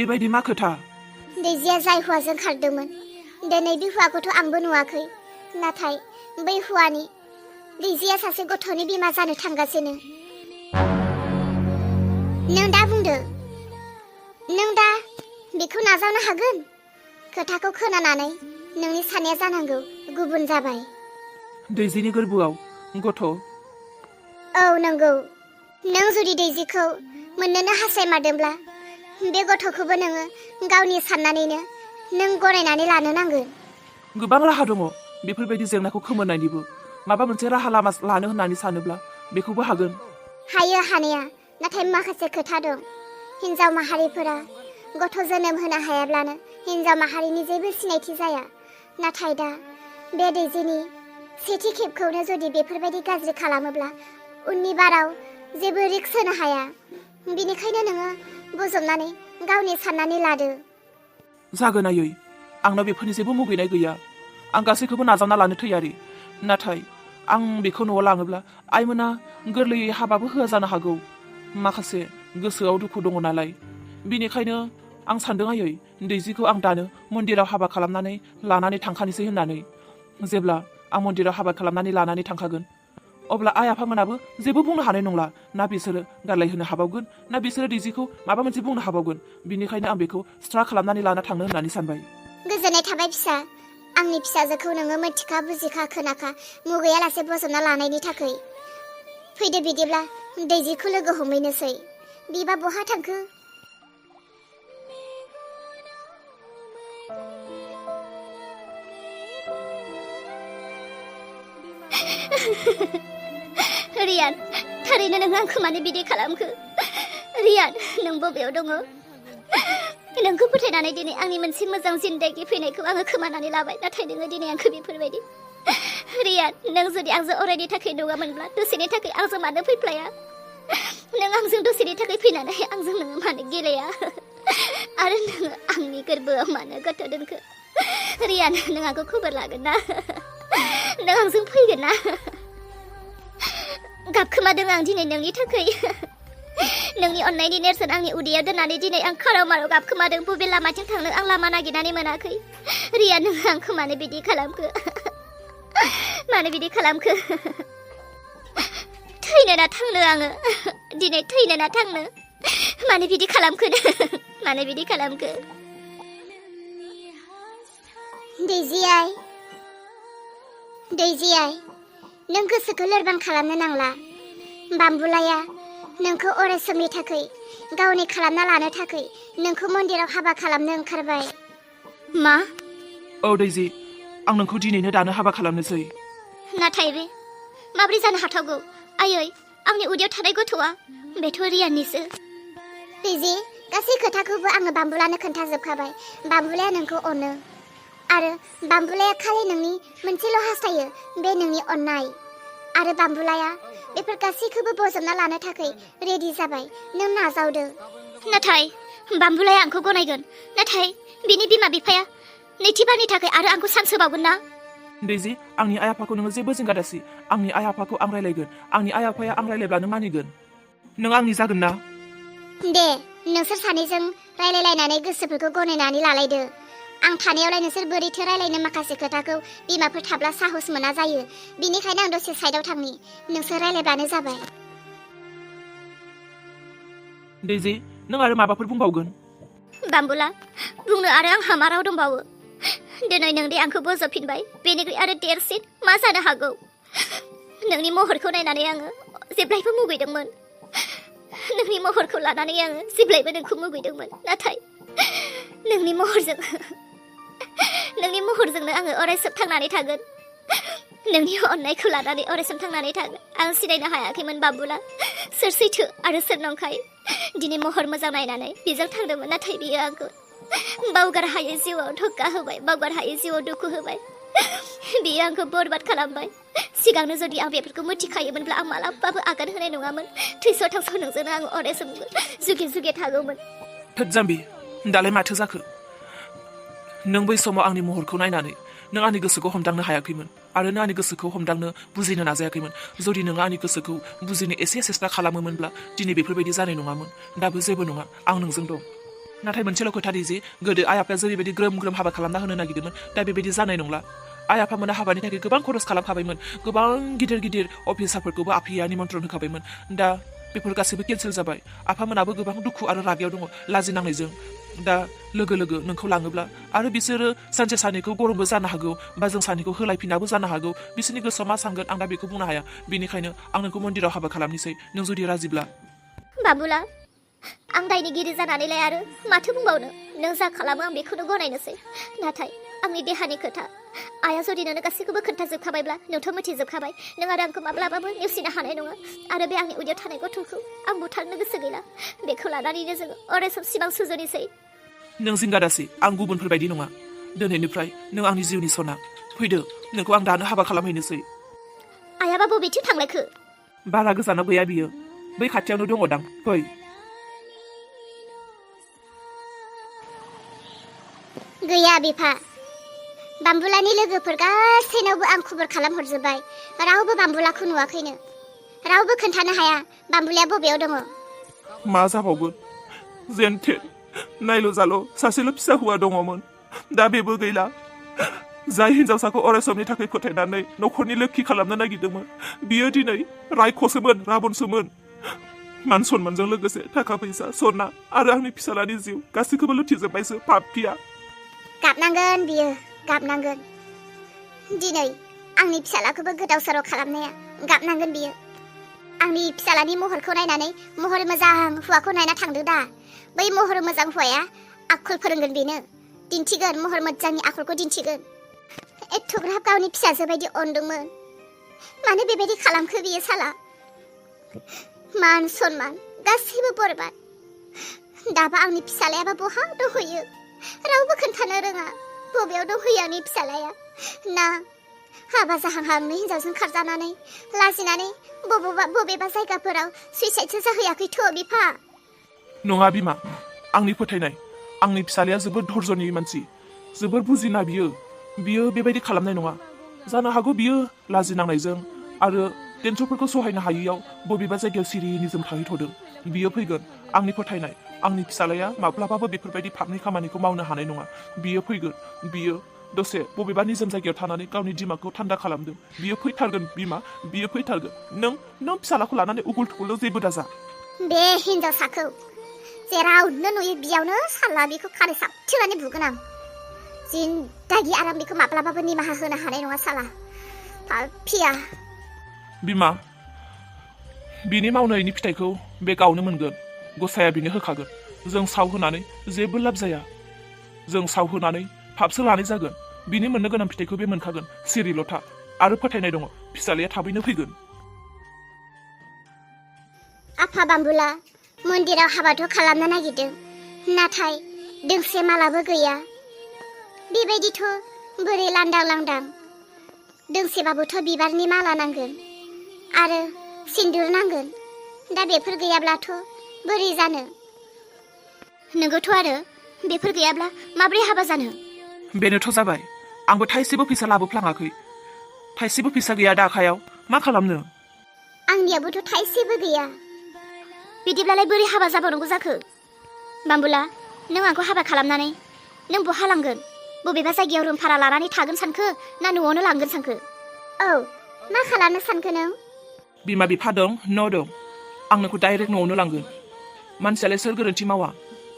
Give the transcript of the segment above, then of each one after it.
बेबायदि मा खोथा? दैजिया जाय हौवाजों खारदोंमोन दिनै बे हौवाखौथ' आंबो नुवाखै, नाथाय बै हौवानि दैजिया सासे गथ'नि बिमा जानो थांगासिनो। नों दा बुंदो, नों दा बेखौ नाजावनो हागोन? खोथाखौ खोनानानै नोंनि साननाया जानांगौ गुबुन जाबाय। दैजिनि गोरबोआव गथ'? औ नंगौ। नों जुदि दैजिखौ मोननोनो हास्थायमारदोंब्ला बे गथ'खौबो नोङो गावनि साननानैनो नों गनायनानै लानो नांगोन। गोबां राहा दङ बेफोरबायदि जेंनाखौ खोमोरनायनिबो। माबा मोनसे राहा लामा लानो होननानै सानोब्ला बेखौबो हागोन। हायो हानाया, नाथाय माखासे खोथा दं। हिन्जाव माहारिफोरा गथ' जोनोम होनो हायाब्लानो हिन्जाव माहारिनि जेबो सिनायथि जाया। नाथाय दा बे दैजिनि सेथि खेबखौनो जुदि बेफोरबायदि गाज्रि खालामोब्ला उननि बाराव जेबो रिक्स होनो हाया। बेनिखायनो नोङो बजबनानै गावनि साननानै लादो। जागोन आयै, आंनाव बेफोरनि जेबो मुगैनाय गैया। आं गासैखौबो नाजावना लानो थैयारि। नाथाय आं बेखौ न'आव लाङोब्ला आइमोना गोरलैयै हाबाबो होआ जानो हागौ। माखासे गोसोआव दुखु दङ नालाय। बेनिखायनो आं सानदों आयै, दैजिखौ आं दानो मन्दिराव हाबा खालामनानै लानानै थांखानोसै होननानै। जेब्ला आं मन्दिराव हाबा खालामनानै लानानै थांखागोन अब्ला आइ आफामोनाबो जेबो बुंनो हानाय नंला। ना बिसोरो गारलाय होनो हाबावगोन, ना बिसोरो दैजिखौ माबा मोनसे बुंनो हाबावगोन। बिनिखायनो आं बेखौ स्ट्रा खालामनानै लाना थांनो होननानै सानबाय। गोजोननाय थाबाय फिसा, आंनि फिसाजोखौ नोङो मिथिखा बुजिखा खोनाखा मुगैयालासे बजबना लानायनि थाखाय। फैदो बिदिब्ला दैजिखौ लोगो हमहैनोसै। बिबा बहा थांखो? रियान, थारैनो नों आंखौ मानो बिदि खालामखो? रियान, नों बबेयाव दङ? नोंखौ फोथायनानै दिनै आंनि मोनसे मोजां जिन्दागि फैनायखौ आङो खोमानानै लाबाय, नाथाय नोङो दिनै आंखौ बेफोरबायदि। रियान, नों जुदि आंजों अरायनि थाखाय नङामोनब्ला दसेनि थाखाय आंजों मानो फैफ्लाया? नों आंजों दसेनि थाखाय फैनानै आंजों नोङो मानो गेलेया? आरो नोङो आंनि गोरबोआव मानो गथ' दोनखो? रियान, नों आंखौ खबर लागोन ना? नों आंजों फैगोन ना? गाबखोमादों आं दिनै नोंनि थाखाय। नोंनि अननायनि नेरसोन आंनि उदैयाव दोननानै दिनै आं खाराव माराव गाबखोमादों। बबे लामाथिं थांनो आं लामा नागिरनानै मोनाखै। रिया, नों आंखौ मानो बिदि खालामखो? मानो बिदि खालामखो? थैनो ना थांनो आङो? दिनै थैनो ना थांनो? मानो बिदि खालामखो? मानो बिदि खालामखो? दैजियाय, दैजियाय, नों गोसोखौ लोरबां खालामनो नांला। बाम्बुलाया नोंखौ अराय समनि थाखाय गावनि खालामना लानो थाखाय नोंखौ मन्दिराव हाबा खालामनो ओंखारबाय। मा? औ दैजि, आं नोंखौ दिनैनो दानो हाबा खालामनोसै। नाथाय बे माब्रै जानो हाथावगौ? आयै, आंनि उदैयाव थानाय गथ'आ बेथ' रियाननिसो। दैजि, गासै खोथाखौबो आङो बाम्बुलानो खोन्थाजोबखाबाय। बाम्बुलाया नोंखौ अनो आरो बाम्बुलाया खालि नोंनि मोनसेल' हास्थायो, बे नोंनि अननाय। आरो बाम्बुलाया बेफोर गासैखौबो बजबना लानो थाखाय रेडि जाबाय। नों नाजावदो। नाथाय बाम्बुलाया आंखौ गनायगोन, नाथाय बिनि बिमा बिफाया नैथिबारनि थाखाय आरो आंखौ चान्स होबावगोन ना? दैजि, आंनि आइ आफाखौ नोङो जेबो जिंगा दासि। आंनि आइ आफाखौ आं रायलायगोन। आंनि आइ आफाया आं रायलायब्लानो मानिगोन। नों आंनि जागोन ना? दे, नोंसोर सानैजों रायलायलायनानै गोसोफोरखौ गनायनानै लालायदो। आं थानायावलाय नोंसोर बोरैथो रायलायनो माखासे खोथाखौ बिमाफोर थाब्ला साहस मोना जायो। बिनिखायनो आं दसे साइडआव थांनि, नोंसोर रायलायबानो जाबाय। दैजि, नों आरो माबाफोर बुंबावगोन? बाम्बुला, बुंनो आरो आंहा मा राव दंबावो? दिनै नों दे आंखौ बोजबफिनबाय, बेनिख्रुइ आरो देरसिन मा जानो हागौ? नोंनि महरखौ नायनानै आङो जेब्लायबो मुगैदोंमोन। नोंनि महरखौ लानानै आङो जेब्लायबो नोंखौ मुगैदोंमोन। नाथाय नोंनि महरजोंनो आङो अरायसम थांनानै थागोन। नोंनि अननायखौ लानानै अरायसम थांनानै थागोन। आं सिनायनो हायाखैमोन बाम्बुला, सोर सैथो आरो सोर नंखाय। दिनै महर मोजां नायनानै बेजों थांदोंमोन, नाथाय बियो आंखौ बावगार हायै जिउआव धक्का होबाय, बावगार हायै जिउआव दुखु होबाय। बियो आंखौ बरबाद खालामबाय। सिगांनो जुदि आं बेफोरखौ मिथिखायोमोनब्ला आं मालाबाबो आगान होनाय नङामोन। थैस' थांस' नोंजोंनो आं अरायसम जुगे जुगे थागौमोन। थोद जाम्बि, दालाय माथो जाखो? नों बै समाव आंनि महरखौ नायनानै नों आंनि गोसोखौ हमदांनो हायाखैमोन आरो नों आंनि गोसोखौ हमदांनो बुजिनो नाजायाखैमोन। जुदि नों आंनि गोसोखौ बुजिनो एसे सेस्था खालामोमोनब्ला दिनै बेफोरबायदि जानाय नङामोन। दाबो जेबो नङा, आं नोंजों दं। नाथाय मोनसेल' खोथादि जे गोदो आइ आफाया जेरैबायदि ग्रोम ग्रोम हाबा खालामना होनो नागिरदोंमोन दा बेबायदि जानाय नंला आइ आफामोना हाबानि थाखाय गोबां खरस खालामखाबायमोन गोबां गिदिर गिदिर अफिसारफोरखौबो आफाया निमन्त्रण होखाबायमोन दा बेफोर गासैबो केन्सेल जाबाय आफामोनाबो गोबां दुखु आरो रागायाव दङ लाजिनांनायजों दा लोगो लोगो नोंखौ लाङोब्ला आरो बिसोरो सानसे सानैखौ गरमबो जानो हागौ बा जों सानैखौ होलायफिनाबो जानो हागौ बिसोरनि गोसोआव मा सानगोन आं दा बेखौ बुंनो हाया बेनिखायनो आं नोंखौ मन्दिराव हाबा खालामनोसै नों जुदि राजिब्ला बाबुला आं दायनिगिरि जानानैलाय आरो माथो बुंबावनो नों जा खालामो आं बेखौनो गनायनोसै नाथाय आंनि देहानि खोथा आइया जुदि नोंनो गासैखौबो खोन्थाजोबखाबायब्ला नोंथ' मिथिजोबखाबाय नों आरो आंखौ माब्लाबाबो नेवसिनो हानाय नङा आरो बे आंनि उदैयाव थानाय गथ'खौ आं बुथारनो गोसो गैला बेखौ लानानैनो जोङो अरायसम सिमां सुजुनोसै नों जिंगादासि आं गुबुनफोर बायदि नङा दिनैनिफ्राय नों आंनि जिउनि सना फैदो नोंखौ आं दानो हाबा खालामहैनोसै आइयाबा बबेथिं थांलायखो बारा गोजानाव गैया बियो बै खाथियावनो दङदां फै गैया बिफा बाम्बुलानि लोगोफोर गासैनावबो आं खबर खालामहरजोब्बाय रावबो बाम्बुलाखौ नुवाखैनो रावबो खोन्थानो हाया बाम्बुलाया बबेयाव दङ मा जाबावगोन जेनथे नायल' जाल' सासेल' फिसा हौवा दङमोन दा बेबो गैला जाय हिन्जावसाखौ अरायसमनि थाखाय फोथायनानै न'खरनि लोक्षि खालामनो नागिरदोंमोन बियो दिनै रायख'सोमोन राबनसोमोन मान सन्मानजों लोगोसे थाखा फैसा सना आरो आंनि फिसालानि जिउ गासैखौबो लुथिजोब्बायसो पापिया गाबनांगोन बियो गाबनांगोन दिनै आंनि फिसालाखौबो गोदाव सोराव खालामनाया गाबनांगोन बियो आंनि फिसालानि महरखौ नायनानै महर मोजां हौवाखौ नायना थांदों दा बै महर मोजां हौवाया आखल फोरोंगोन बेनो दिन्थिगोन महर मोजांनि आखलखौ दिन्थिगोन एथ'ग्राब गावनि फिसाजो बायदि अनदोंमोन मानो बेबायदि खालामखो बियो साला मान सन्मान गासैबो बरबाद दाबा आंनि फिसालायाबा बहा दंहैयो रावबो खोन्थानो रोङा बबेयाव दंहैयो आंनि फिसालाया ना हाबा जाहांहांनो हिन्जावजों खारजानानै लाजिनानै बबेबा जायगाफोराव सुइसाइडसो जाहैयाखैथ' बिफा नङा बिमा आंनि फोथायनाय आंनि फिसालाया जोबोद धर्जनि मानसि जोबोद बुजिना बियो बेबायदि खालामनाय नङा जानो हागौ बियो लाजिनांनायजों आरो टेनसनफोरखौ सहायनो हायैयाव बबेबा जायगायाव सिरि निजोम थाहैथ'दों बियो फैगोन आंनि फोथायनाय आंनि फिसालाया माब्लाबाबो बेफोरबायदि फाबनि खामानिखौ मावनो हानाय नङा बियो फैगोन बियो दसे बबेबा निजोम जायगायाव थानानै गावनि दिमागखौ थान्दा खालामदों बियो फैथारगोन बिमा बियो फैथारगोन नों फिसालाखौ लानानै उगुल थुगुल जेबो दाजा बे हिन्जावसाखौ जेरावनो नुयो बियावनो साला बेखौ खारै साबथिनानै बुगोन आं जिन्दागि आराम बेखौ माब्लाबाबो निमाहा होनो हानाय नङा साला पापिया बिमा बिनि मावनायनि फिथाइखौ बे गावनो मोनगोन गसाया बिनो होखागोन जों सावहोनानै जेबो लाब जाया जों सावहोनानै फाबसो लानाय जागोन बिनि मोननो गोनां फिथाइखौ बे मोनखागोन सिरिल'था आरो फोथायनाय दङ फिसालाया थाबैनो फैगोन आफा बाम्बुला मन्दिराव हाबाथ' खालामनो नागिरदों नाथाय दोंसे मालाबो गैया बेबायदिथ' बोरै लांदां लांदां दोंसेबाबोथ' बिबारनि माला नांगोन आरो सिन्दुर नांगोन दा बेफोर गैयाब्लाथ' बोरै जानो नोंगौथ' आरो बेफोर गैयाब्ला माब्रै हाबा जानो बेनोथ' जाबाय आंबो थाइसेबो फैसा लाबोफ्लाङाखै थाइसेबो फैसा गैया दा आखायाव मा खालामनो आंनियाबोथ' थाइसेबो गैया बिदिब्लालाय बोरै हाबा जाबावनांगौ जाखो बाम्बुला नों आंखौ हाबा खालामनानै नों बहा लांगोन बबेबा जायगायाव रुम भारा लानानै थागोन सानखो ना न'आवनो लांगोन सानखो औ मा खालामनो सानखो नों बिमा बिफा दं न' दं आं नोंखौ डाइरेक्ट न'आवनो लांगोन मानसियालाय सोर गोरोन्थि मावा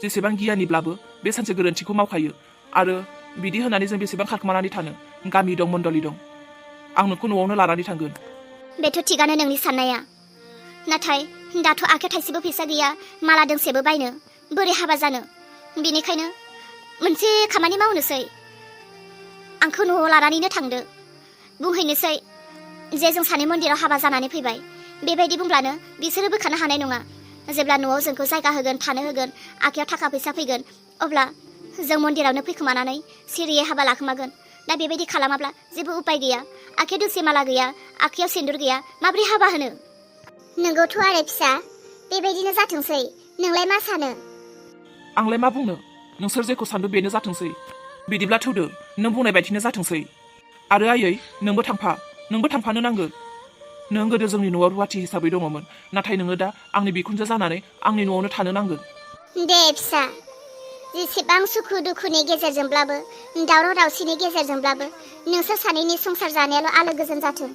जेसेबां गियानिब्लाबो बे सानसे गोरोन्थिखौ मावखायो आरो बिदि होनानै जों बेसेबां खारखोमानानै थानो गामि दं मण्डलि दं आं नोंखौ न'आवनो लानानै थांगोन बेथ' थिगानो नोंनि साननाया नाथाय दाथ' आखायाव थाइसेबो फैसा गैया माला दोंसेबो बायनो बोरै हाबा जानो बेनिखायनो मोनसे खामानि मावनोसै आंखौ न'आव लानानैनो थांदो बुंहैनोसै जे जों सानै मन्दिराव हाबा जानानै फैबाय बेबायदि बुंब्लानो बिसोरो बोखानो हानाय नङा जेब्ला न'आव जोंखौ जायगा होगोन थानो होगोन आखायाव थाखा फैसा फैगोन अब्ला जों मन्दिरावनो फैखोमानानै सिरियै हाबा लाखोमागोन दा बेबायदि खालामाब्ला जेबो उपाय गैया आखायाव दोंसे माला गैया आखायाव सिन्दुर गैया माब्रै हाबा होनो नोंगौथ' आरो फिसा बेबायदिनो जाथोंसै नोंलाय मा सानो आंलाय मा बुंनो नोंसोर जेखौ सान्दों बेनो जाथोंसै बिदिब्ला थौदो नों बुंनाय बायदिनो जाथोंसै आरो आयै नोंबो थांफानो नांगोन नों गोदो जोंनि न'आव रुवाथि हिसाबै दङमोन नाथाय नोङो दा आंनि बिखुनजो जानानै आंनि न'आवनो थानो नांगोन दे फिसा जेसेबां सुखु दुखुनि गेजेरजोंब्लाबो दावराव दावसिनि गेजेरजोंब्लाबो नोंसोर सानैनि संसार जानायाल' आलो गोजोन जाथों।